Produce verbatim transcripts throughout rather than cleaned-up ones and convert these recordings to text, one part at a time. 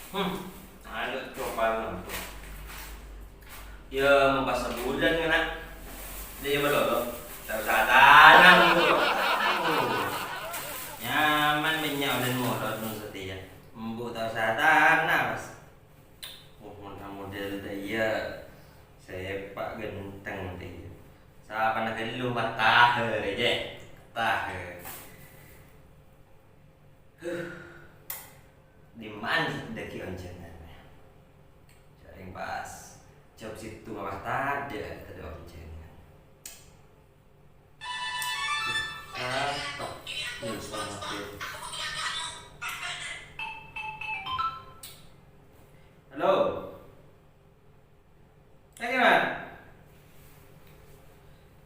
Hmm, ayo coba nonton. Ya, mau pas sebulan kena. Dia ya, betul, betul. Tak usah tanam, Bu. Oh, nyaman, bânnya' oleh molod, nu setia. Embu' tak usah tanam, Mas. Oh, model-model teh iya. Sepak ganteng teh iya. Sapana ghâllu, Mat Tahir, jeh. Tahir. Huh. Dimma dhâggi' onjhângan? Jhâ' rèng pas jhâ' sèttong apa tadâ', tadâ' onjhângan. Apa? Halo? Èngghi, Mat.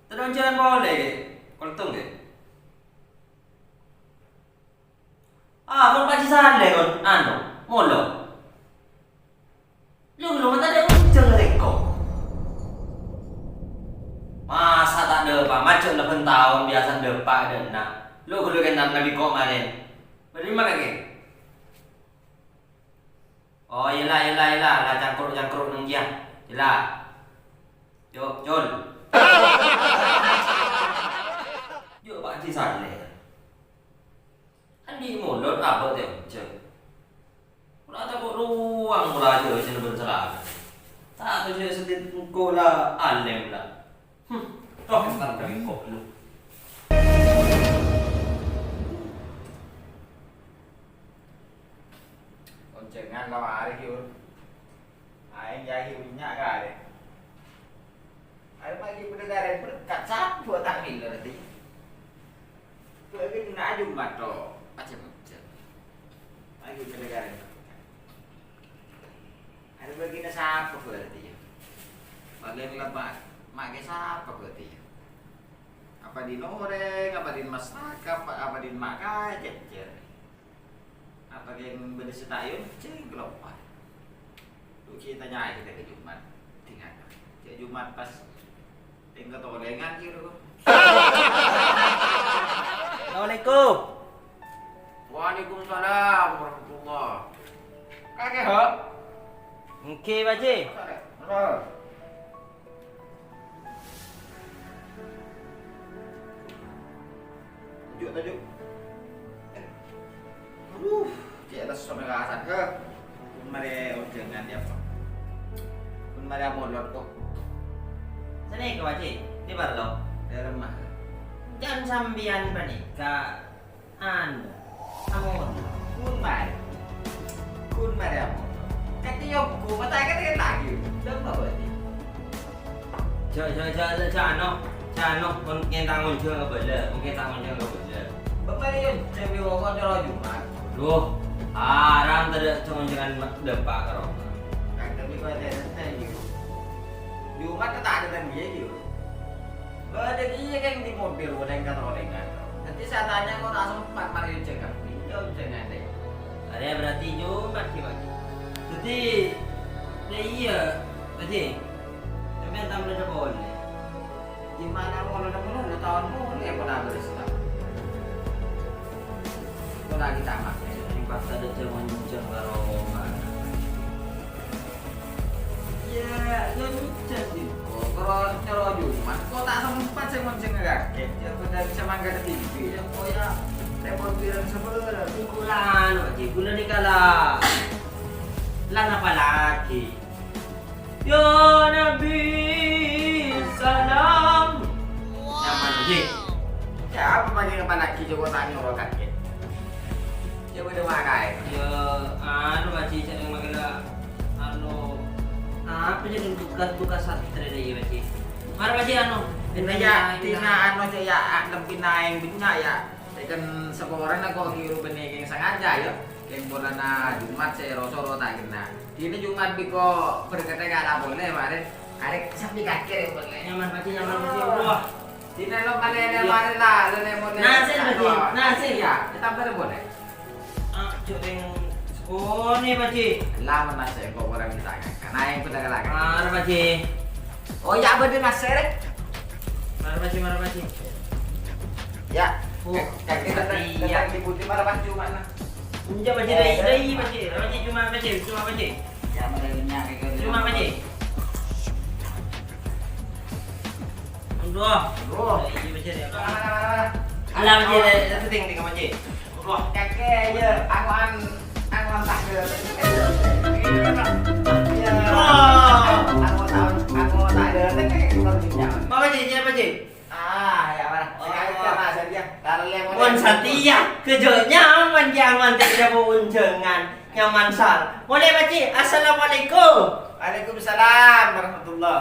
Tadâ' onjhângan polè, ghi? Koltong, ghi? Ah, kon Pak Haji Saleh, kon, anu, molo. Lu, lu, mata dia ujung reko. Masa ta' dâpa', maco' lebân taon biasa dâpa' dâ' enna'. Lu, lu, kan nabi kok maren. Bâdâ dimma kakè? Oh, iyâ la, iyâ la, iyâ la, la cangkruk-cangkruk neng jiyâ. Iyâ la. Yo, Jul. Yo, Pak Haji Saleh. Andi' molod abâ' tènjhâ. Pola tako' rowa, pola jâ-, jâ-, bân salamet. Ta' tao jâ-, sèdin engko' la alèm la. Hmm, toh, entar ka engko' lu. Onjhângan la marè, Yul. Aèng jâ' ghi' bânnya' karè. Arè pagi bâdâ karè berkat, sapa ta' mèlo tadi? Bâgina Jumat to, aja macem. Pagi bâdâ karè berkat. Arè bâgina sapa berarti ya? Palèng lebbâ' makè sapa berarti ya? Apa din orèng, apa din mastaka, apa, apa din makaè, cècèr. Apa kèng bâdâ sè ta' èonjhâng kaloppa? Lu ghi' tanyaè kita ka Jumat. Dingata. Cè' Jumat pas tèngka tolèngan gitu kok. Assalamualaikum. Waalaikumsalam warahmatullah. Kakè, ha? Èngghi, Pak Haji. Masa, Rek? Masa? Ju', ta, Ju'? Eh. Aduh, cè' lesso mè' kasan, he. Pon marè onjhângan, yâ, Pak. Pon marè amolod, kok. Sanèka, Pak Haji, nè parlo? Dâlem, Mak. Can sampèyan panèka Anu, amon, kun mare. Kun mare amon. Kati yokku, mata kati lagi. Dâm apa ni? Ja, ja, ja, ja, ja, ano, ja, ano, mon kenta ngonjhâng ka bâlâ, mon kenta ngonjhâng ka bâlâ. Bapa yon, cewek wong kau cara Jumat. Duh, haram tadi ngonjhângan dâpa' ka roma. Kan tapi kau ada santai gitu. Jumat tak ada dia gitu. Bâdâ kèya kèng di mobil, bâdâ èngkat olèngan. Dhâddhi satanya kok ta' sempat marè onjhângan, iyâ onjhângan, Lè'. Arèya berarti Jumat, ghi, Pak Haji. Dhâddhi, lè', iyâ, Pak Haji. Sampèyan ta' mèlo polè. Gimana mau ada mulu, dua tahun mulu, ya, pernah beres, Pak. Kok lagi tamat, ya? Ini pas ada jam-jam baru mana. Iyâ, iyâ, nyècèt, Dik. Kok karo cara Jumat, kok ta' sempat sè ngonjhâng kakè. Iyâ, bâdâ bisa mangkat ka T V. Iyâ, kok iyâ, repot pirang sabâlâ. Kulâ, anu, Pak Haji, kulâ nèka la, la napa lagi? Ya Nabi, salam. Nyaman, Pak Haji. Iyâ, apa pakai napa lagi, coba tanya orang kakè. Iyâ, bâdâ makaè. Iyâ, anu, Pak Haji, sè makkèla, anu, apa jadi tugas-tugas santrè rèya, Pak Haji? Mara, Pak Haji, anu, iyâ, tina, anu, cè', iyâ, lebbi naèng bânnya', iyâ. Tèkèn saporana kok ghi' rupana kèng sangaja, iyâ. Kèng polana Jumat sè ro-soro ta' kènna'. Dina Jumat bi' ko' berkatè kala polè, marè. Arè sambi kakè rè polè. Nyaman, Pak Haji, nyaman, Pak Haji. Wah. Dina lo' malè, iyâ, marè la, lo' lè-molè. Nasè', Pak Haji, nasè'. Iyâ, kita bâreng polè. Ah, cuk, rèng sekonè, Pak Haji. Lah, men nasè' kok orèng kita kan. Naèng bâdâ kalakè. Mara, Pak Haji. Oh, iyâ, bâdâ nasè', rè. Mara, Pak Haji, mara, Pak Haji. Iyâ. Oh, kakè, kakè, iya. Datang di putih, mara, Pak Haji, mana? Enjâ', Pak Ji, dâi, dâi, Pak Ji. Pak Ji, coma, Pak Ji, coma, Pak Ji. Coma, Pak Ji. Aduh. Alah, Pak Ji, dâi, dâi, ting, ting, Pak Ji. Aduh. Kakè, iyâ, ango'an, ango'an takdir. Iyâ. Wah. Ango'an, ango'an takdir, ting, ting, ting, ting. Pak Ji, iyâ, Pak Ji. Ah, iyâ, Pak. Mon satèya, kejâ' nyaman, nyaman, tè' jâ' onjhângan, nyaman sar. Molè, Pak Ji. Assalamualaikum. Waalaikumsalam warahmatullah.